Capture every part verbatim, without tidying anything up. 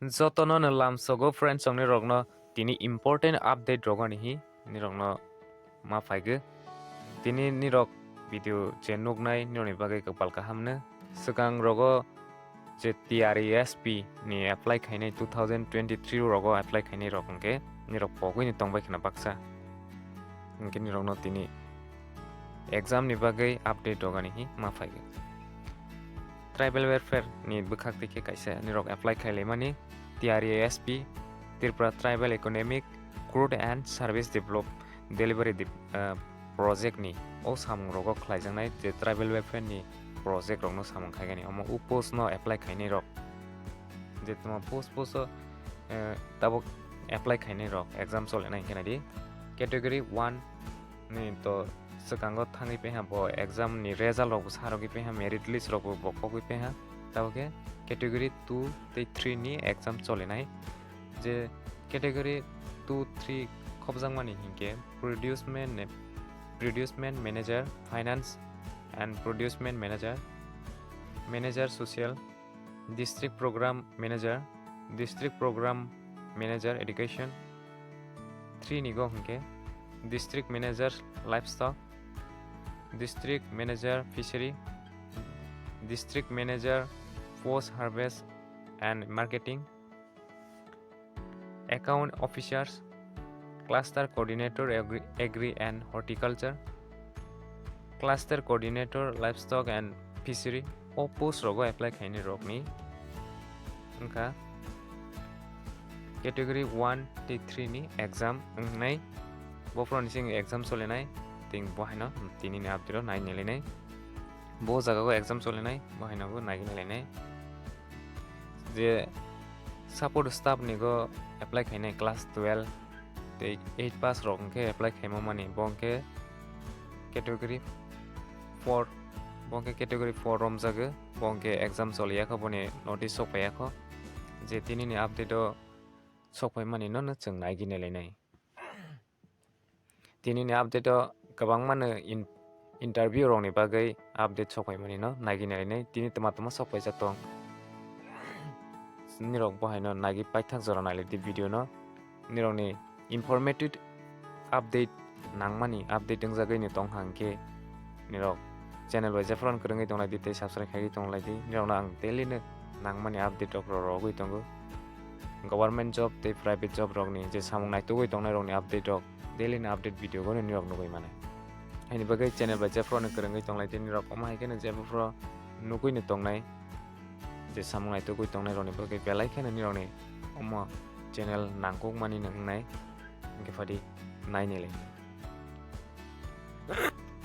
Jotono no lamsogo friends, chwng nirokno tini important update rogo ni hi nirokno ma phaigwi. Tini nirok video je nuknai nirokni bagwi kwpal kaham no. Swkang rogo je T R A S P ni apply khainai two thousand twenty-three rogo apply khainai rok hwnkhe nirok pogwi ni tongbai khna baksa. Hwnkhe nirokno tini exam ni bagwi update rogo ni hi ma phaigwi. Tribal welfare ni bwkhak twi khe kaisa nirok apply khailaimani T R A S P, Tripura Tribal Economic Growth and Service Develop Delivery Dep-, ah, Project ni o samung rogo khlaijaknai je tribal welfare ni project rokno samung khaigani. Omo o post no apply khainai rok, je tamo post post o, eh, tabuk apply khainai rok exam solinai hwnkhe naidi category one ni to swkango thangwi peha bo exam ni result rok bo sa rogwi peha, merit list rok bo bo kogwi peha. Tabuk khe category two tei three ni exam solinai. Je category two three khobjakmani hinkhe producement, producement manager, finance and producement manager, manager social, district program manager, district program manager education, three ni go hwnkhe district manager livestock, district manager fishery, district manager post harvest and marketing, account officers, cluster coordinator agri, agri and horticulture, cluster coordinator livestock and fishery. O post rogo apply khainai rokni wngkha category one tei three ni exam wngnai. Bophro ni sing exam solinai, ting bo haino tini ni update o nai nailainai. Bo jaga o exam solinai, bo haino bo nai nailainai. Je support staff ni go apply khainai class twelve tei eight pass rok hwnkhe apply khaima mani, bo hwnkhe category four, bo hwnkhe category four romjago, bo hwnkhe exam choliya kho, boni notice sok phaiya kho. Je tini ni update o sok phaimani no, no chwng nai gini lainai. Tini ni update o kwbangma no in-, interview rok ni bagwi update sok phaimani no nai gini lainai. Tini tama tama sok phaijak tong. Nirok bo haino nai gwi paithak jora nai lai di video no. Nirok ni informative update nangmani update wngjagwi ni tong hang khe nirok channel bai jephru kwrwngwi tong lai di tei subscribe khaiwi tong lai di. Nirok no ang daily no nangmani update rok rogwi tongo. Government job tei private job rok ni je samung naitugwi tongnai rok ni update rok, daily ni update video bo nirok nugwi mano. Haini bagwi channel bai jephru no kwrwngwi tong lai di, nirok omo hai kheno jephru nugwi no tongnai, je samung naitugwi tongnai rok ni bagwi belai kheno nirok ni omo channel nangkuk mani no wngnai, hwnkhe phadi nai nai lai.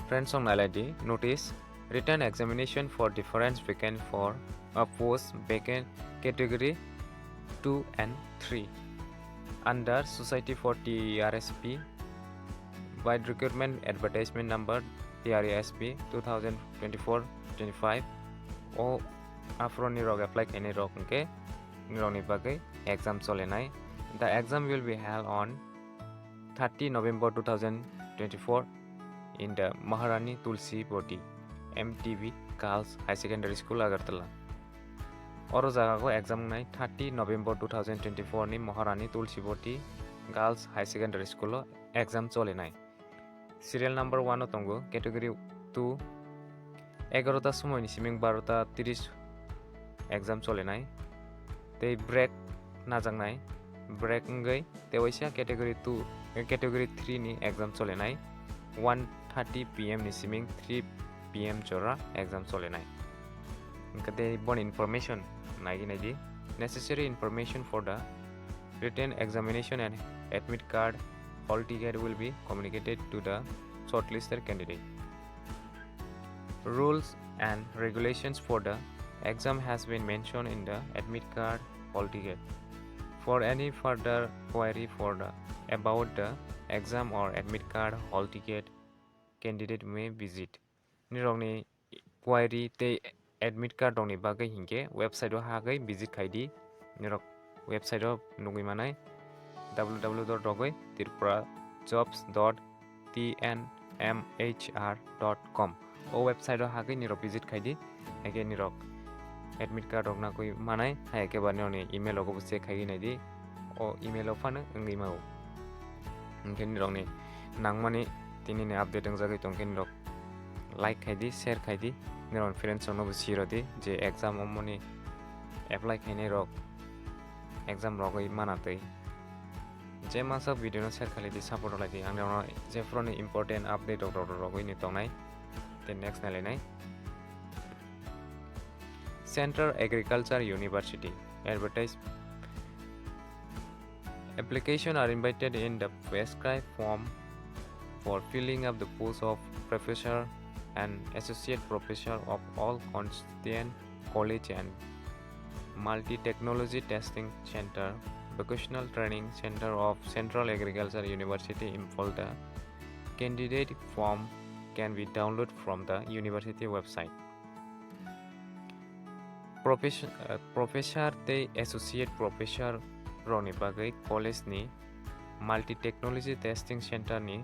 Friends, song nai lai di, notice, written examination for different vacant for a post vacant category two and three under Society for T R S P by recruitment advertisement number T R A S P two thousand twenty-four twenty-five. O aphuru nirok apply khainai rok hwnkhe nirok ni bagwi exam solinai. The exam will be held on thirty November two thousand twenty-four in the Maharani Tulsi Boti M T B Girls High Secondary School, Agartala. Oro jaga o exam wngnai thirty November two thousand twenty-four ni Maharani Tulsi Boti Girls High Secondary School o exam solinai. Serial number one o tongo category two, egarota somoi ni siming barota tris exam solinai. Tei break najaknai, break wngwi tei waisa category two, category three ni exam solinai, one thirty P M ni siming three P M jora exam solinai. Hwnkhe tei boni information nai nai di, necessary information for the written examination and admit card hall ticket will be communicated to the shortlisted candidate. Rules and regulations for the exam has been mentioned in the admit card hall ticket. For any further query for the, about the exam or admit card hall ticket, candidate may visit. Nirokni query tei admit card rokni bagwi hinkhe website o hagwi visit khai di. Nirok website o nugwi manai W W W dot rogwi tripura jobs dot T N M H R dot com. O website o hagwi nirok visit khai di. Haikhe nirok admit card rok nagwi manai, hai khe ba nini email rogo bo check khaiwi naidi, o email o phano wngwi mao. Hwnkhe nirokni nangmani tinini update wngjagwi tongkhe nirok like khaidi, share khaidi, nirokni friends rokno bo sirodi je exam omoni apply khainai rok exam rogwi mana twi. Je masa video no share khalidi, support khlaidi, ang nirokno jephuru ni important update rok rogwi ni tongnai. Tei next nailainai. Central Agriculture University advertise. Application are invited in the prescribed form for filling up the post of professor and associate professor of all constituent college and multi-technology testing center, vocational training center of Central Agriculture University Imphal. The candidate form can be downloaded from the university website. Professor, uh, professor tei associate professor rokni bagwi college ni multi technology testing center ni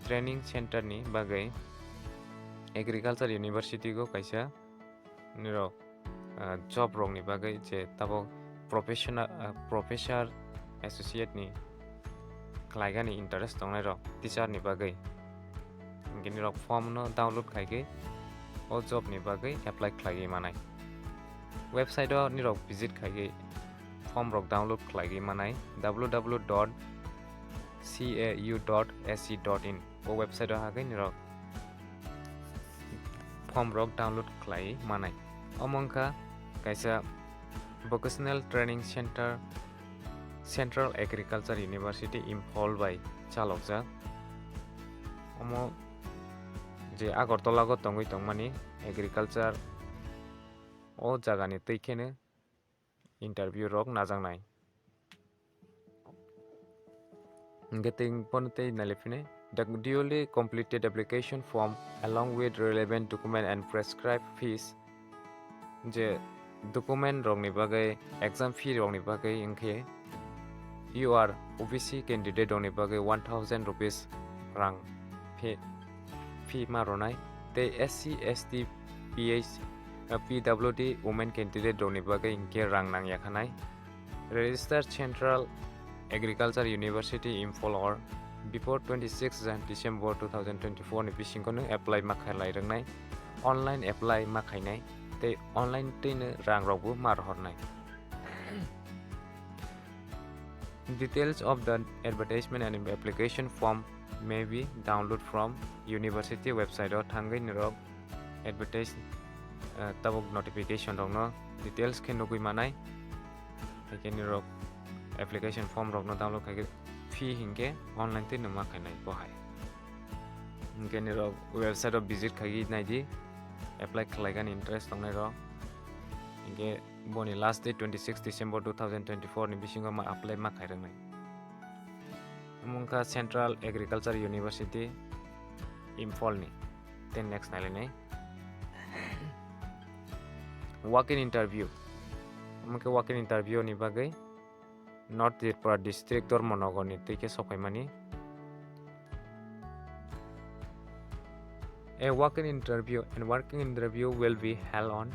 training center ni bagwi agriculture university go kaisa nirok, uh, job rokni bagwi je tabok professional, uh, professor associate ni khlaigani interest tongnai rok teacher ni bagwi. Hwnkhe nirok form no download khaigwi o job ni bagwi apply khlaiwi manai. Website o nirok visit khaigwi form rok download khlaiwi manai, w w w dot c a u dot a c dot in. O website o hagwi nirok form rok download khlaiwi manai. Omo wngkha kaisa vocational training center, Central Agriculture University Imphal bai chalokjak. Omo je Agartala go tongwi tongmani agriculture o jagani twi kheno interview rok najaknai. Hwnkhe tei bono tei nailaiphinai, the duly completed application form along with relevant document and prescribed fees, je document rokni bagwi, exam fee rokni bagwi wngkhe U R, O B C candidate rokni bagwi one thousand rupees rang fee, fee ma rwnai, tei S C, S T, P H, uh, P W D women candidate rokni bagwi hwnkhe rang nang yakhanai. Register Central Agriculture University Imphal or before twenty-six December two thousand twenty-four ni bisingo no apply ma khailai rwnai, online apply ma khainai, tei online twino rang rokbo ma rohornai. Details of the advertisement and application form may be download from university website o thangwi nirok advertise, uh, tabuk notification rokno details khe nugwi manai. Haikhe nirok application form rokno download khaikhe fee hinkhe online twi numa khainai bo hai. Hinkhe nirok website o visit khaigwi naidi, apply khlaigani interest tongnai rok. Hinkhe boni last date twenty-six December two thousand twenty-four ni bisingo ma apply ma khairwnai. Omo wngkha Central Agriculture University Imphal ni. Tei next nailainai. Walk-in interview. Omo khe walk-in interview ni bagwi North Tripura district Dharmanagar ni twi khe sokphaimani. A walk-in interview and working interview will be held on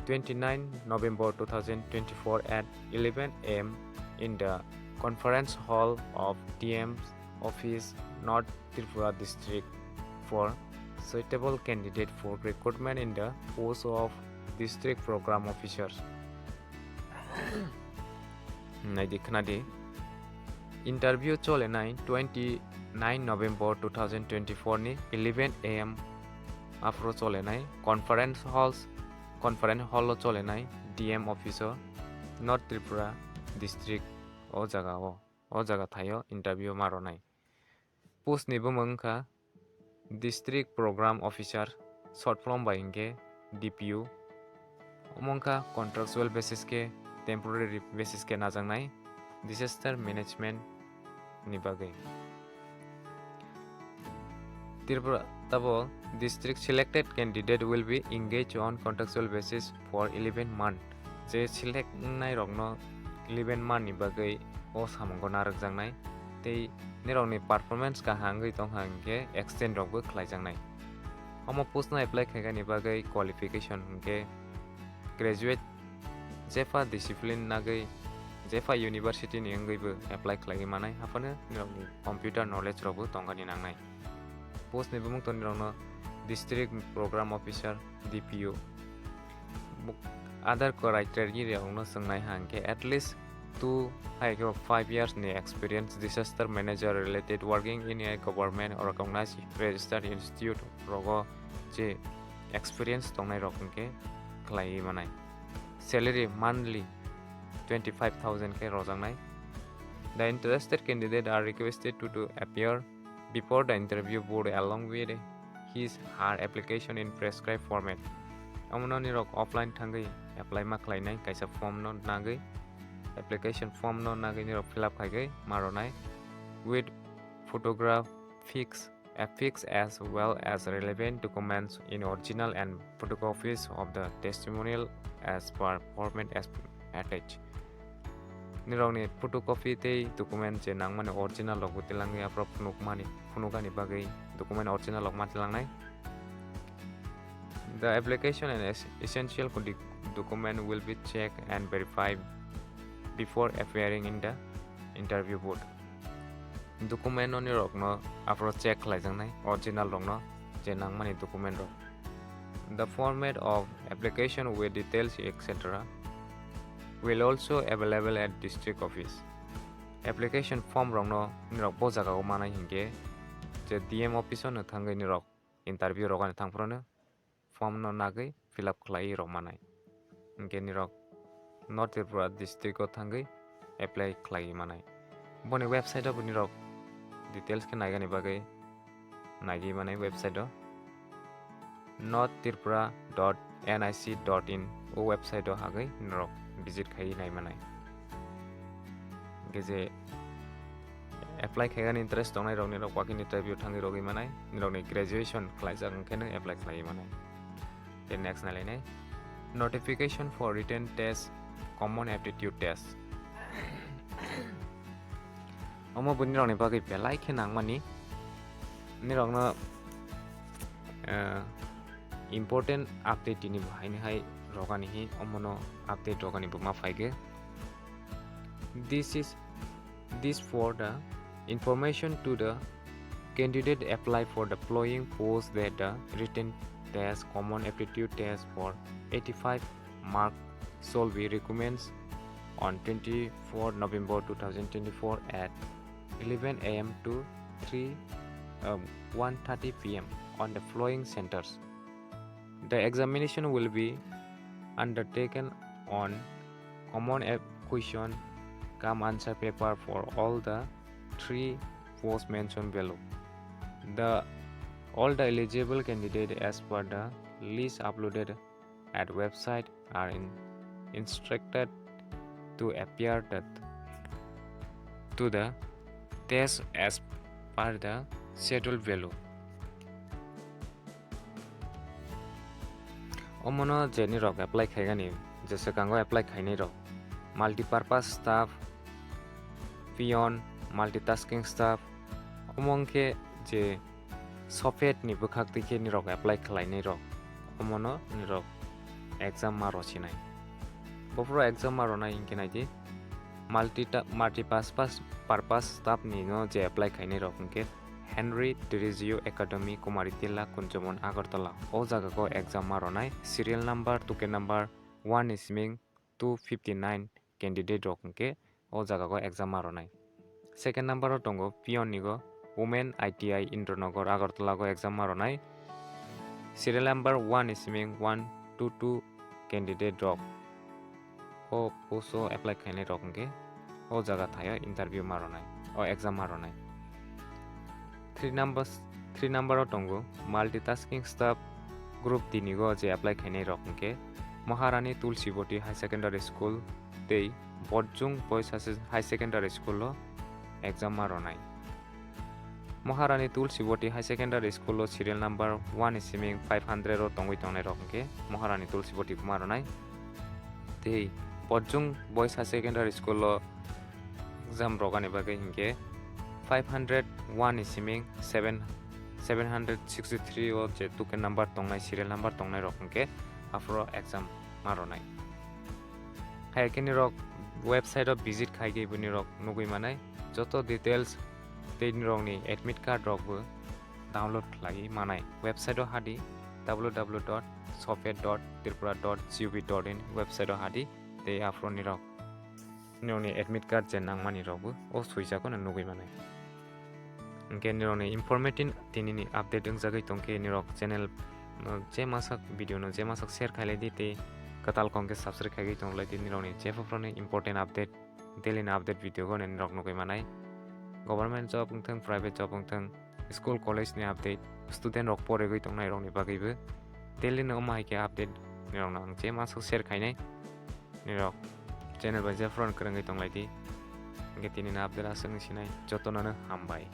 twenty-nine November two thousand twenty-four at eleven A M in the conference hall of D M's office, North Tripura district, for suitable candidate for recruitment in the post of district program officers. Naidi khnadi. Interview cholenai twenty-nine November two thousand twenty-four ni eleven A M aphuru cholenai conference halls, conference hall o cholenai D M office o North Tripura district o jaga o, o jaga thaio interview ma rwnai. Post ni bumung wngkha District Program Officer, short form bai hinkhe D P O. Omo wngkha contractual basis khe, temporary basis khe najaknai disaster management ni bagwi. Tripura tabo district selected candidate will be engaged on contractual basis for eleven month. Je select wngnai rokno eleven month ni bagwi o samungo narwkjaknai tei nirokni performance kaham wngwi tongkha hinkhe extend rokbo khlaijaknai. Omo post no apply khaikani bagwi qualification hinkhe graduate jepha discipline nagwi jepha university ni wngwi bo apply khlaiwi manai, haphano nirokni computer knowledge rokbo tongani nangnai. Post ni bumung to nirokno district program officer, D P O. Other criteria rokno swngnai hwnkhe at least two hai khe five years ni experience, disaster manager related, working in a government or recognized registered institute rogo je experience tongnai rok hwnkhe khlaiwi manai. Salary monthly twenty five thousand khe rojaknai. The interested candidate are requested to, to appear before the interview board along with his her application in prescribed format. Omono nirok offline thangwi apply ma khlainai, kaisa form no nagwi, application form no nagwi nirok fill up khaigwi ma rwnai with photograph fix affix as well as relevant documents in original and photocopies of the testimonial as per format as attached. Nirokni photocopy tei document je nangmani original rokbo tilangwi aphro phunukmani, phunukani bagwi document original rok ma tilangnai. The application and es-, essential co-, document will be checked and verified before appearing in the interview board. Document no nirokno aphro check khlaijaknai, original rokno je nangmani document rok. The format of application with details, et cetera will also available at district office. Application form rokno nirok bo jagao manai hinkhe je D M office o no thangwi nirok interview rogani thangphrono form no nagwi fill up khlaiwi rok manai. Hinkhe nirok North Tripura district o thangwi apply khlaiwi manai. Boni website o bo nirok details khe naigani bagwi naigwi manai website o north tripura dot N I C dot in o website o hagwi nirok visit khaiwi nai manai. Hinkhe je apply khaigani interest tongnai rok nirok wakin interview thangwi rogwi manai, nirokni graduation khlaijak wngkhe no apply khlaiwi manai. Tei next nailainai, notification for written test, common aptitude test. Omo bo nirokni bagwi belai khe nangmani, nirokno, eh, important update tini bo haini hai rogani hi, omono update rogani bo ma phaikhe. This is, this for the information to the candidate apply for the following post that the written test, common aptitude test for eighty-five mark shall be recommenced on twenty-four November two thousand twenty-four at eleven A M to three, um, one thirty P M on the following centers. The examination will be undertaken on common app question cum answer paper for all the three posts mentioned below. The, all the eligible candidate as per the list uploaded at website are in-, instructed to appear that, to the test as per the schedule below. Omono je nirok apply khaigani, je swkango apply khainai rok, multipurpose staff, peon, multitasking staff, omo wngkhe je software ni bwkhak twi khe nirok apply khlainai rok, omono nirok exam ma rwchinai. Bophuru exam ma rwnai hinkhe naidi, multi-, multipurpose, purpose staff ni no je apply khainai rok hinkhe Henry Dirigio Academy, Kumaritilla, Kunjomon, Agartala. O jaga o exam ma rwnai. Serial number, token number one ni siming two fifty nine candidate rok hinkhe o jaga o exam ma rwnai. Second number o tongo peon ni go Women I T I Indranagar, Agartala go exam ma rwnai. Serial number one ni siming one two two candidate rok. O post o apply khainai rok hinkhe o jaga thaio interview ma rwnai, o exam ma rwnai. Three numbers, three number o tongo multitasking staff group tini go je apply khainai rok hinkhe Maharani Tulsiboti High Secondary School tei Botjung Boys High Se-, High Secondary School o exam ma rwnai. Maharani Tulsiboti High Secondary School o serial number one ni siming five hundred o tongwi tongnai rok hinkhe Maharani Tulsiboti ma rwnai. Tei Botjung Boys High Secondary School o exam rogani bagwi hinkhe five hundred one ni siming seven, seven hundred sixty three o je token number tongnai, serial number tongnai rok hinkhe aphuru exam ma rwnai. Hai khe nirok website o visit khai khe bo nirok nugwi manai joto details tei nirokni admit card rok bo download khlai manai. Website o hadi w w w dot sofet dot tripura dot g o v dot in website o hadi tei aphuru nirok nirokni admit card je nangmani rok bo o swijak no nugwi manai. Hwnkhe nirokni informative tinini update wngjagwi tongkhe nirok channel no je masak video no je masak share khailai di tei kwtal kong khe subscribe khaigwi tonglai di nirokni jephophoroni important update daily ni update video go nirok nugwi manai. Government job wngthang, private job wngthang, school college ni update, student rok porigwi tongnai rokni bagwibo daily no omo hai khe update nirokno ang je masak share khainai. Nirok channel bai jephru kwrwngwi tonglai di. Hwnkhe tinini update aswk wngsinai, jotono no hambai.